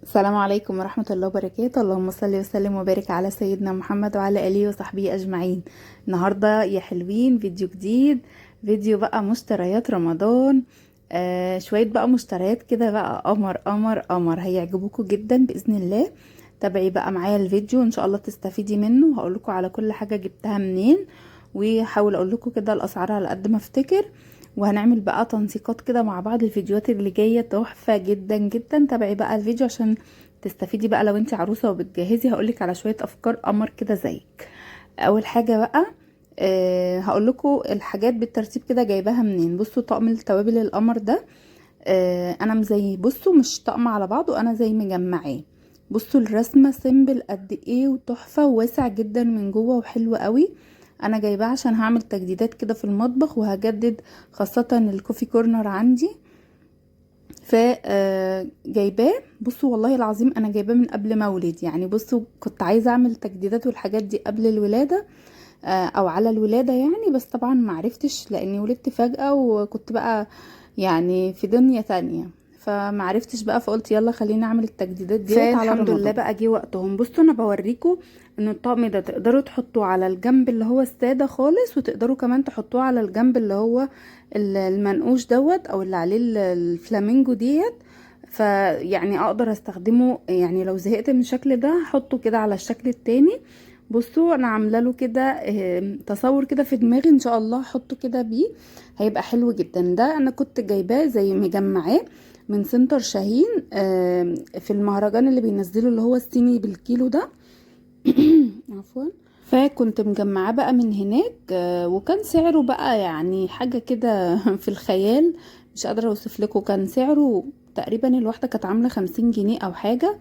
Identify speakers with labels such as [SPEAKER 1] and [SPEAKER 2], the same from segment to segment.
[SPEAKER 1] السلام عليكم ورحمة الله وبركاته. اللهم صل وسلم وبارك على سيدنا محمد وعلى آله وصحبه أجمعين. النهاردة يا حلوين فيديو جديد، فيديو بقى مشتريات رمضان. شوية بقى مشتريات كده بقى قمر قمر قمر، هيعجبوكوا جدا بإذن الله. تابعي بقى معايا الفيديو ان شاء الله تستفيدي منه، وهقولكوا على كل حاجة جبتها منين، وهحاول اقولكوا كده الاسعار على قد ما افتكر، وهنعمل بقى تنسيقات كده مع بعض. الفيديوهات اللي جاية تحفة جدا جدا، تابعي بقى الفيديو عشان تستفيدي بقى. لو انت عروسه وبتجهزي هقولك على شوية افكار قمر كده زيك. اول حاجة بقى هقولكوا الحاجات بالترتيب كده جايباها منين. بصوا طقم التوابل القمر ده، انا مزي بصوا مش طقم على بعضه، انا زي مجمعاه. بصوا الرسمة simple قد ايه وتحفه، وواسع جدا من جوه وحلو قوي. انا جايباه عشان هعمل تجديدات كده في المطبخ، وهجدد خاصة ال coffee corner عندي، ف جايباه. بصوا والله العظيم انا جايباه من قبل ما اولد، يعني بصوا كنت عايزه اعمل تجديدات والحاجات دي قبل الولادة، او على الولادة يعني، بس طبعا ما عرفتش لاني ولدت فجاة وكنت بقى يعني في دنيا تانية، فما عرفتش بقى، فقلت يلا خليني اعمل التجديدات ديت على
[SPEAKER 2] فالحمد لله
[SPEAKER 1] رمضان.
[SPEAKER 2] بقى جه وقتهم. بصوا انا بوريكم ان الطقم ده تقدروا تحطوه على الجنب اللي هو السادة خالص، وتقدروا كمان تحطوه على الجنب اللي هو المنقوش دوت او اللي عليه الفلامينجو ديت. فيعني اقدر استخدمه، يعني لو زهقت من الشكل ده هحطه كده على الشكل التاني. بصوا انا عامله له كده تصور كده في دماغي، ان شاء الله احطه كده بيه هيبقى حلو جدا. ده انا كنت جايباه زي مجمعاه من سنتر شاهين، في المهرجان اللي بينزله اللي هو الصيني بالكيلو ده. عفوا. فكنت مجمعاه بقى من هناك، وكان سعره بقى يعني حاجة كده في الخيال، مش قادرة اوصف لكم. كان سعره تقريبا الواحدة كانت عاملة 50 جنيه او حاجة،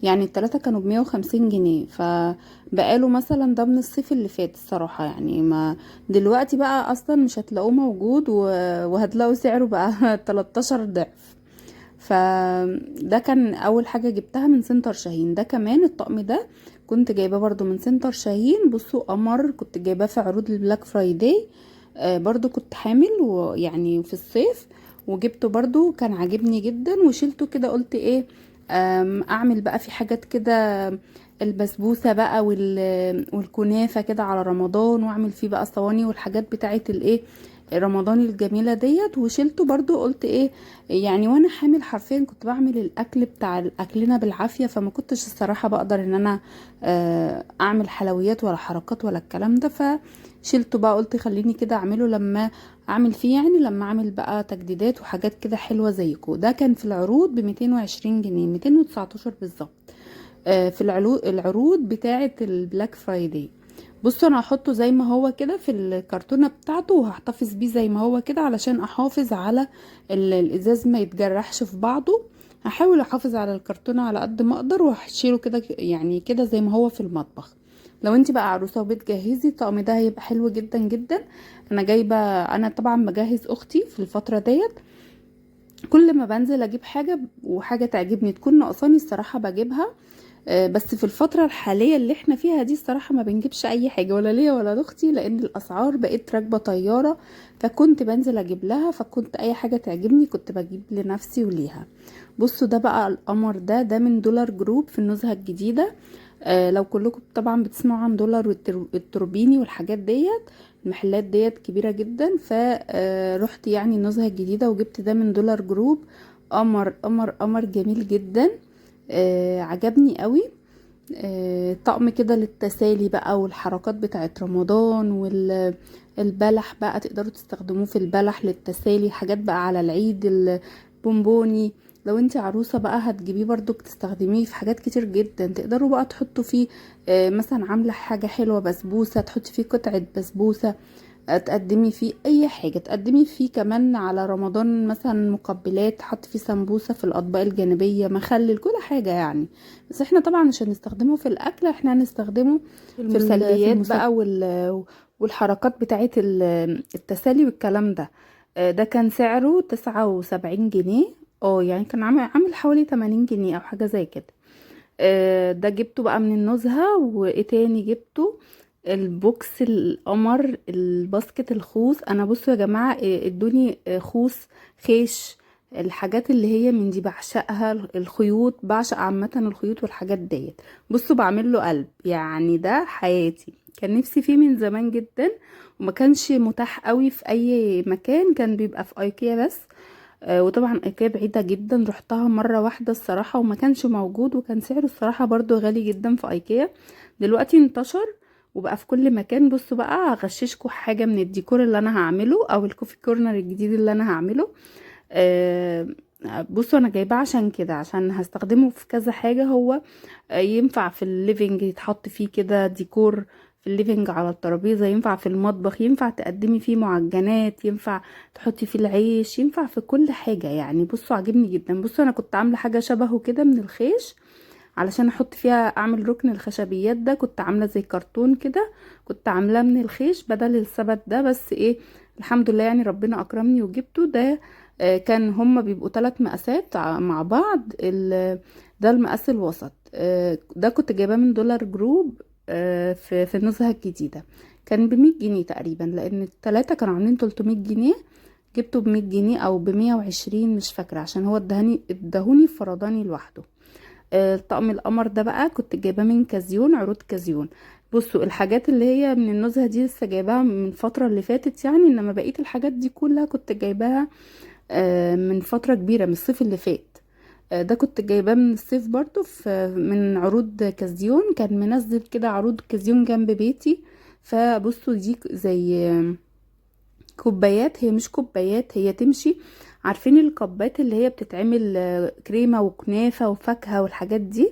[SPEAKER 2] يعني التلاتة كانوا ب150 جنيه. فبقاله مثلا ده من الصيف اللي فات الصراحة، يعني ما دلوقتي بقى اصلا مش هتلاقوه موجود، وهتلاقوا سعره بقى 13 ضعف. فده كان اول حاجة جبتها من سنتر شاهين. ده كمان الطقم ده كنت جايباه برضو من سنتر شاهين. بصوا قمر، كنت جايباه في عروض ال Black Friday، برضو كنت حامل ويعني في الصيف، وجبته برضو كان عاجبني جدا، وشيلته كده قلت ايه، اعمل بقى في حاجات كده، البسبوسة بقى والكنافة كده على رمضان، واعمل فيه بقى الصواني والحاجات بتاعت الايه رمضان الجميلة ديت. وشيلته برضو قلت ايه، يعني وانا حامل حرفيا كنت بعمل الاكل بتاع اكلنا بالعافية، فما كنتش الصراحة بقدر ان انا اعمل حلويات ولا حركات ولا الكلام ده. فشيلته بقى قلت خليني كده اعمله لما اعمل فيه، يعني لما اعمل بقى تجديدات وحاجات كده حلوة زيكم. ده كان في العروض ب220 جنيه، 219 بالظبط، في العروض بتاعة ال Black Friday. بصوا انا هحطه زي ما هو كده في الكرتونة بتاعته، وهحتفظ بيه زي ما هو كده علشان احافظ على الازاز ما يتجرحش في بعضه. هحاول احافظ على الكرتونة على قد ما اقدر، وهشيله كده يعني كده زي ما هو في المطبخ. لو انت بقى عروسة وبتجهزي الطقم ده هيبقى حلو جدا جدا. انا طبعا بجهز اختي في الفترة ديت، كل ما بنزل اجيب حاجة وحاجة تعجبني تكون ناقصاني الصراحة بجيبها، بس في الفترة الحالية اللي احنا فيها دي الصراحة ما بنجيبش اي حاجة ولا ليا ولا لاختي، لان الاسعار بقت راكبة طيارة. فكنت بنزل اجيب لها، فكنت اي حاجة تعجبني كنت بجيب لنفسي وليها. بصوا ده بقى القمر ده، ده من دولار جروب في النزهة الجديدة. لو كلكم طبعا بتسمعوا عن دولار والتوربيني والحاجات ديت، المحلات ديت كبيرة جدا. رحت يعني النزهة الجديدة وجبت ده من دولار جروب. قمر قمر قمر، جميل جدا، عجبني قوي. طقم كده للتسالي بقى والحركات بتاعت رمضان والبلح بقى، تقدروا تستخدموه في البلح للتسالي، حاجات بقى على العيد، البونبوني. لو انت عروسة بقى هتجيبيه برضو تستخدميه في حاجات كتير جدا. تقدروا بقى تحطوا فيه، مثلا عاملة حاجة حلوة بسبوسة، تحطي فيه قطعة بسبوسة، تقدمي فيه اي حاجة، تقدمي فيه كمان على رمضان مثلا مقبلات، تحطي فيه سمبوسة في الاطباق الجانبية، مخلل، كل حاجة يعني. بس احنا طبعا مش هنستخدمه في الاكل، احنا هنستخدمه
[SPEAKER 1] في المسليات
[SPEAKER 2] في
[SPEAKER 1] بقى والحركات بتاعت التسالي والكلام ده. ده كان سعره 79 جنيه، يعني كان عامل حوالي 80 جنيه او حاجة زي كده. ده جبته بقى من النزهة. وايه تاني جبته؟ ال box القمر، ال basket الخوص. انا بصوا يا جماعة، ادوني، خوص، خيش،
[SPEAKER 2] الحاجات اللي هي من دي بعشقها، الخيوط بعشق عامة الخيوط والحاجات ديت. بصوا بعمل له قلب، يعني ده حياتي، كان نفسي فيه من زمان جدا وما كانش متاح قوي في اي مكان، كان بيبقى في ايكيا بس. وطبعا ايكيا بعيدة جدا، رحتها مرة واحدة الصراحة وما كانش موجود، وكان سعره الصراحة برضو غالي جدا في ايكيا. دلوقتي انتشر وبقى في كل مكان. بصوا بقى هغششكوا حاجة من الديكور اللي انا هعمله او ال coffee corner الجديد اللي انا هعمله. بصوا انا جايباه عشان كده، عشان هستخدمه في كذا حاجة. هو ينفع في ال living يتحط فيه كده ديكور في ال living على الترابيزة، ينفع في المطبخ، ينفع تقدمي فيه معجنات، ينفع تحطي فيه العيش، ينفع في كل حاجة يعني. بصوا عجبني جدا. بصوا انا كنت عاملة حاجة شبهه كده من الخيش علشان احط فيها، اعمل ركن الخشبيات ده، كنت عاملة زي كرتون كده، كنت عاملاه من الخيش بدل السبت ده، بس ايه الحمد لله يعني ربنا اكرمني وجبته ده. كان هما بيبقوا 3 مقاسات مع بعض، ده المقاس الوسط. ده كنت جايباه من دولار جروب، في النزهة الجديدة، كان بمية جنيه تقريبا، لان التلاتة كانوا عاملين 300 جنيه، جبته بمية جنيه او بمية وعشرين مش فاكرة، عشان هو ادهوني فرداني لوحده. طقم القمر ده بقى كنت جايباه من كازيون، عروض كازيون. بصوا الحاجات اللي هي من النزهة دي لسه جايباها من الفترة اللي فاتت يعني، انما بقية الحاجات دي كلها كنت جايباها من فترة كبيرة، من الصيف اللي فات. ده كنت جايباه من الصيف برضو، من عروض كازيون، كان منزل كده عروض كازيون جنب بيتي. فبصوا دي زي كوبايات، هي مش كوبايات، هي تمشي، عارفين الكوبات اللي هي بتتعمل، كريمة وكنافة وفاكهة والحاجات دي،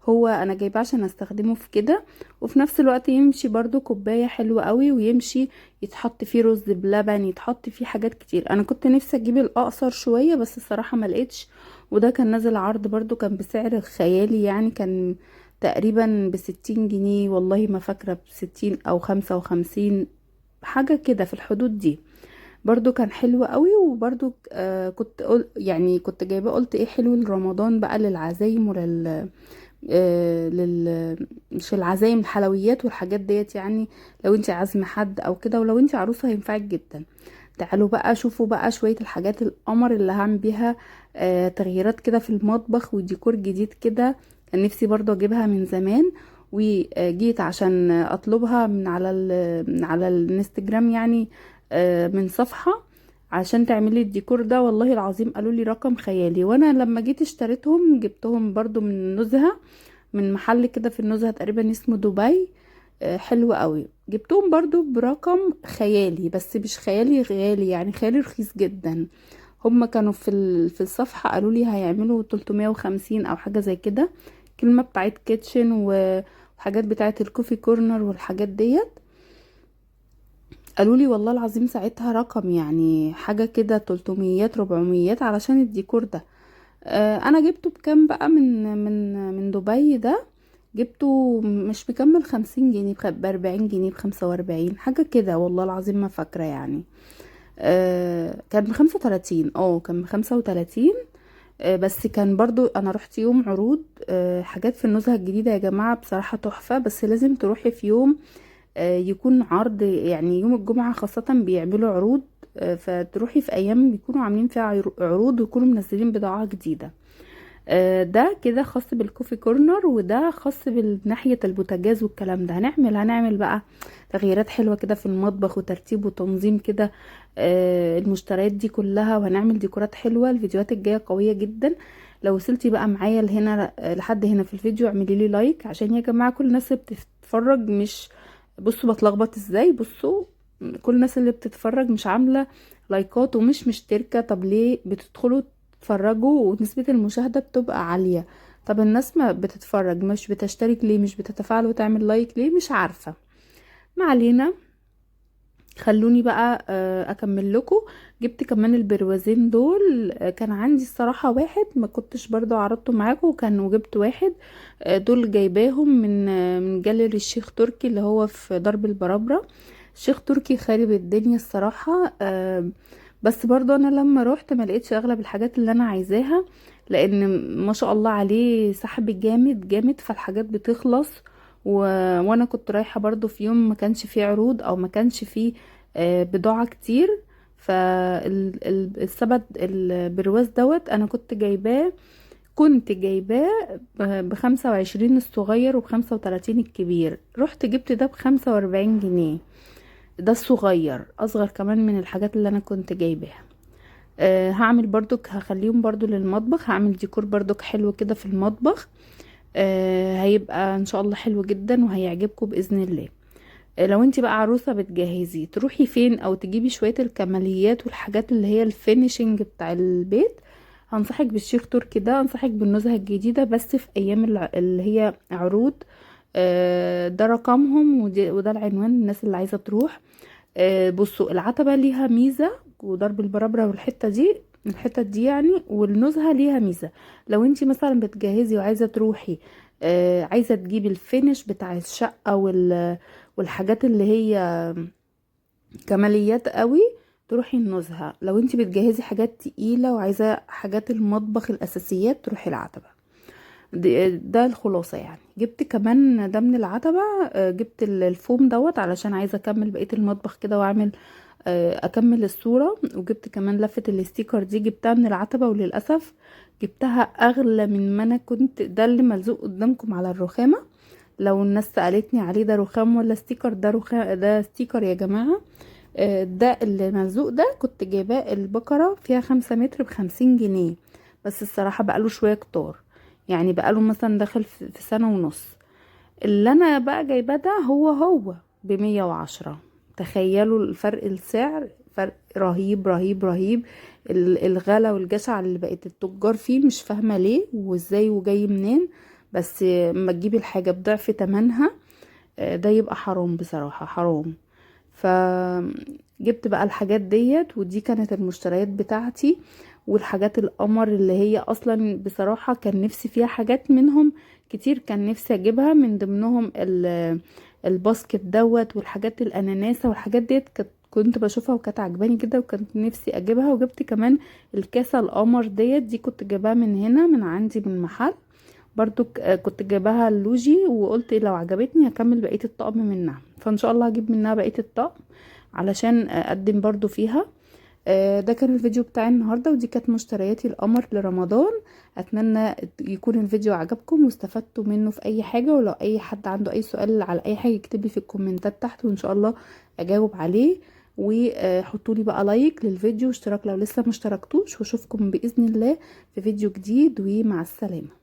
[SPEAKER 2] هو انا جايباه عشان استخدمه في كده، وفي نفس الوقت يمشي برضو كوباية حلوة قوي، ويمشي يتحط فيه رز بلبن، يتحط فيه حاجات كتير. انا كنت نفسي اجيب الاقصر شوية بس الصراحة ما لقيتش، وده كان نازل عرض برضو، كان بسعر خيالي يعني، كان تقريبا ب60 جنيه، والله ما فاكرة، ب60 او 55 حاجة كده في الحدود دي. برضو كان حلو قوي. وبرضو كنت قل يعني كنت جايباه، قلت ايه حلو لرمضان بقى، للعزايم ولل لل مش العزايم، الحلويات والحاجات ديت يعني، لو انت عازمه حد او كده، ولو انت عروسه هينفعك جدا. تعالوا بقى شوفوا بقى شويه الحاجات القمر اللي هعمل بيها تغييرات كده في المطبخ وديكور جديد كده، كان نفسي برضو اجيبها من زمان، وجيت عشان اطلبها من على الانستجرام يعني، من صفحة عشان تعملي الديكور ده، والله العظيم قالوا لي رقم خيالي. وانا لما جيت اشتريتهم جبتهم برضو من نزهة، من محل كده في النزهة تقريبا اسمه دبي، حلو قوي، جبتهم برضو برقم خيالي، بس مش خيالي غالي يعني، خيالي رخيص جدا. هم كانوا في الصفحة قالوا لي هيعملوا 350 او حاجة زي كده، كلمة بتاعت kitchen وحاجات بتاعت ال coffee corner والحاجات ديت، قالوا لي والله العظيم ساعتها رقم يعني حاجة كده 300 400 علشان الديكور ده. انا جبته بكام بقى من دبي ده، جبته مش مكمل 50 جنيه، ب40 جنيه، ب45 حاجة كده، والله العظيم ما فاكرة يعني. كان ب35، كان ب35. بس كان برضو انا رحت يوم عروض، حاجات في النزهة الجديدة يا جماعة بصراحة تحفة، بس لازم تروحي في يوم، يكون عرض، يعني يوم الجمعة خاصة بيعملوا عروض، فتروحي في ايام بيكونوا عاملين فيها عروض ويكونوا منزلين بضاعة جديدة. ده كده خاص بال coffee corner، وده خاص بالناحية البوتاجاز والكلام ده. هنعمل بقى تغييرات حلوة كده في المطبخ وترتيب وتنظيم كده، المشتريات دي كلها، وهنعمل ديكورات حلوة. الفيديوهات الجاية قوية جدا. لو وصلتي بقى معايا لحد هنا في الفيديو اعملي لي like، عشان يا جماعة كل الناس اللي بتتفرج مش بصوا بتلخبط ازاي، بصوا كل الناس اللي بتتفرج مش عاملة لايكات ومش مشتركة، طب ليه بتدخلوا تتفرجوا ونسبة المشاهدة بتبقى عالية؟ طب الناس ما بتتفرج مش بتشترك ليه؟ مش بتتفاعل وتعمل like ليه؟ مش عارفة. ما علينا، خلوني بقى، اكمل لكم. جبت كمان البروازين دول، كان عندي الصراحة واحد ما كنتش برضو عرضته معاكم، وجبت واحد، دول جايباهم من جاليري الشيخ تركي اللي هو في درب البرابرة. الشيخ تركي خارب الدنيا الصراحة، بس برضو انا لما روحت ما لقيتش اغلب الحاجات اللي انا عايزاها، لان ما شاء الله عليه سحب جامد جامد، فالحاجات بتخلص. وانا كنت رايحة برضو في يوم ما كانش فيه عروض او ما كانش فيه، بضاعة كتير، فالسبت البرواز دوت انا كنت جايباه ب25 الصغير وب35 الكبير. رحت جبت ده ب45 جنيه، ده الصغير اصغر كمان من الحاجات اللي انا كنت جايباها. هعمل برضك، هخليهم برضو للمطبخ، هعمل ديكور برضك حلو كده في المطبخ. هيبقى ان شاء الله حلو جدا وهيعجبكم باذن الله. لو انت بقى عروسة بتجهزي تروحي فين او تجيبي شوية الكماليات والحاجات اللي هي ال finishing بتاع البيت، هنصحك بالشيخ تركي ده، انصحك بالنزهة الجديدة، بس في ايام اللي هي عروض. ده رقمهم وده العنوان الناس اللي عايزة تروح. بصوا، العتبة ليها ميزة، وضرب البرابرة والحتة دي، الحتة دي يعني، والنزهة ليها ميزة. لو انتي مثلا بتجهزي وعايزة تروحي، عايزة تجيبي ال finish بتاع الشقة والحاجات اللي هي كماليات قوي، تروحي النزهة. لو انتي بتجهزي حاجات تقيلة وعايزة حاجات المطبخ الأساسيات، تروحي العتبة. ده الخلاصة يعني. جبت كمان ده من العتبة. جبت الفوم دوت علشان عايزة اكمل بقية المطبخ كده واعمل اكمل الصورة. وجبت كمان لفة ال sticker دي، جبتها من العتبة، وللأسف جبتها اغلى من ما انا كنت. ده اللي ملزوق قدامكم على الرخامة، لو الناس سألتني عليه ده رخام ولا sticker، ده رخام، ده sticker يا جماعة. ده اللي ملزوق ده كنت جايباه البكرة فيها 5 متر ب50 جنيه، بس الصراحة بقاله شوية كتار، يعني بقاله مثلا داخل في سنة ونص. اللي انا بقى جايباه ده هو هو ب110. تخيلوا الفرق، السعر فرق رهيب رهيب رهيب. الغلا والجشع اللي بقت التجار فيه، مش فاهمة ليه وازاي وجاي منين. بس ما تجيبي الحاجة بضعف تمنها، ده يبقى حرام بصراحة، حرام. فجبت بقى الحاجات ديت، ودي كانت المشتريات بتاعتي. والحاجات القمر اللي هي اصلا بصراحة كان نفسي فيها حاجات منهم كتير، كان نفسي اجيبها، من ضمنهم ال basket دوت والحاجات الاناناسة والحاجات ديت، كنت بشوفها وكانت عجباني جدا وكنت نفسي اجيبها. وجبت كمان الكاسة القمر ديت، دي كنت جايباها من هنا من عندي من المحل برضو، كنت جايباها اللوجي، وقلت لو عجبتني هكمل بقية الطقم منها، فان شاء الله هجيب منها بقية الطقم علشان اقدم برضو فيها. ده كان الفيديو بتاعي النهاردة، ودي كانت مشترياتي القمر لرمضان. اتمنى يكون الفيديو عجبكم واستفدتوا منه في اي حاجة، ولو اي حد عنده اي سؤال على اي حاجة يكتب لي في الكومنتات تحت وان شاء الله اجاوب عليه. وحطوا لي بقى like للفيديو واشتراك لو لسه ما اشتركتوش، واشوفكم باذن الله في فيديو جديد، ومع السلامة.